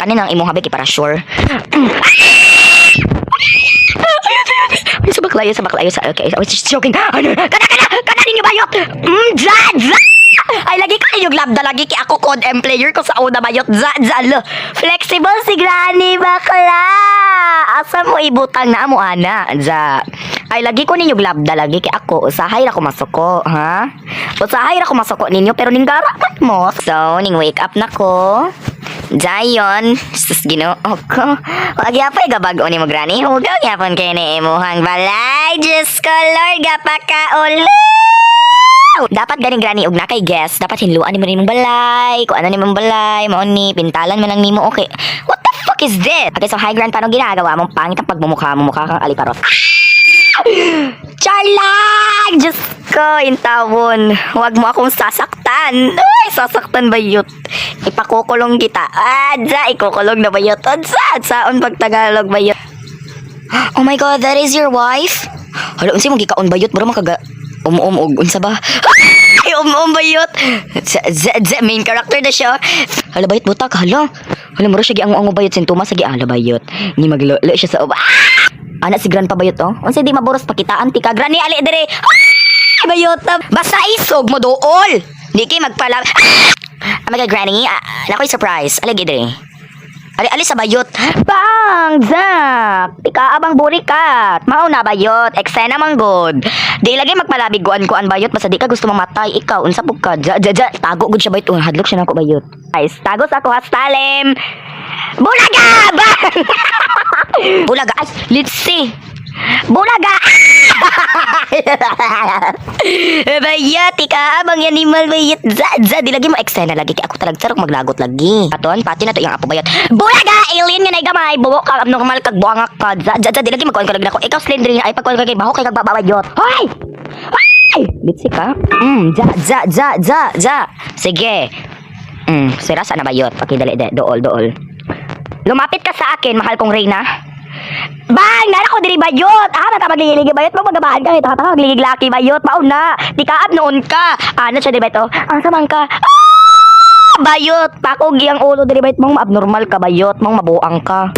Kanin ang imong habik para sure. Ayun, ayun. Ay, sa bakla, ayun, sa bakla, ayun, sa, okay, I was just joking. Ano, kana, kana, kana ninyo bayot! Za, za! Ay, lagi ko ninyong labda, lagi kay ako code M player ko sa una bayot, za, za, lo. Flexible si Granny, bakla! Asa mo ibutang na mo, ana? Za. Ay, lagi ko ninyong labda, lagi kay ako, usahay ra ko masuko, ha? Usahay ra ko masuko ninyo, pero ninggara man mo. So, ning wake up na ko. Dayon, sus, Ginoo ko. Wag yapay gabag-o ni mo, Granny. Hugaw yapon kay ni imuhang balay. Diyos ko, Lord, gapakaulaw. Dapat ganing, Granny, og na kay guest, dapat hinluan nimo nimong balay, kung ano nimong balay, mao ni pintalan man lang nimo, okay. What the fuck is this? Okay, so hi, Gran, paano ginagawa mong pangit ang pagmumukha mo, mukha kang aliparot. Char lang! Diyos ko, intawon. Huwag mo akong sasaktan. Ay, sasaktan ba yun? Ipakukulong kita. Ah, dza, ikukulong na ba yun? Adsa, saon pag Tagalog ba yun? Oh my God, that is your wife? Hala, unsa mong gikaon bayot? Mura man kaga um-um og unsa ba? Ay, um-um bayot. Z, z, z, main character na siya. Hala bayot, butak, hala. Hala, mura siya giango-ango bayot sintomas sa hala bayot. Ni maglolo siya sa uba. Ah! Ana si Gran pa bayot oh. Unsa di maburos pakitaan ti ka, Granny, ali dire. Ah! Bayot na. Basta isog mo dool. Di kay magpala. Ah! Oh my God, Granny. Ah, nakoy surprise. Ali dire. Ali ali sa bayot. Bang! Zap! Ika abang burikat. Mao na bayot. Eksena man good. Di lagi magpalabig guan kuan bayot basta di ka gusto mamatay. Ikaw unsa pud ka? Ja ja ja. Tago gud siya bayot. Oh, hadlok siya nako bayot. Guys, tago sa ako hastalim. Bulaga! Bang! Bulaga. Ay, let's see. Bulaga! Bayat, ika abang animal bayat. Za, za, di lagi mo eksena lagi. Kaya ako talag sarok maglagot lagi. Aton, pati na to yung apo bayat. Bulaga! Alien nga na gamay. Buo ka, abnormal kag buangak ka. Za, za, za, di lagi magkuhan ka lagi nako. Ikaw, Slendrina, ay pagkuhan ka kay baho kay kagbabayot. Hoy! Hoy! Bitsi ka? Za, za, za, za, za. Sige. Sira sa na bayot. Okay, dali, dali. Dool, dool. Lumapit ka sa akin, mahal kong reyna. Bang! Nara ko diri bayot! Ah, mata magligiligi bayot mo magabahan ka. Ito ka magligig laki bayot. Mao na. Di ka ab noon ka. Ano siya diri bayot? Oh? Asa man ka? Ah! Bayot! Pakog yang ulo diri bayot mong abnormal ka bayot. Mong mabuang ka.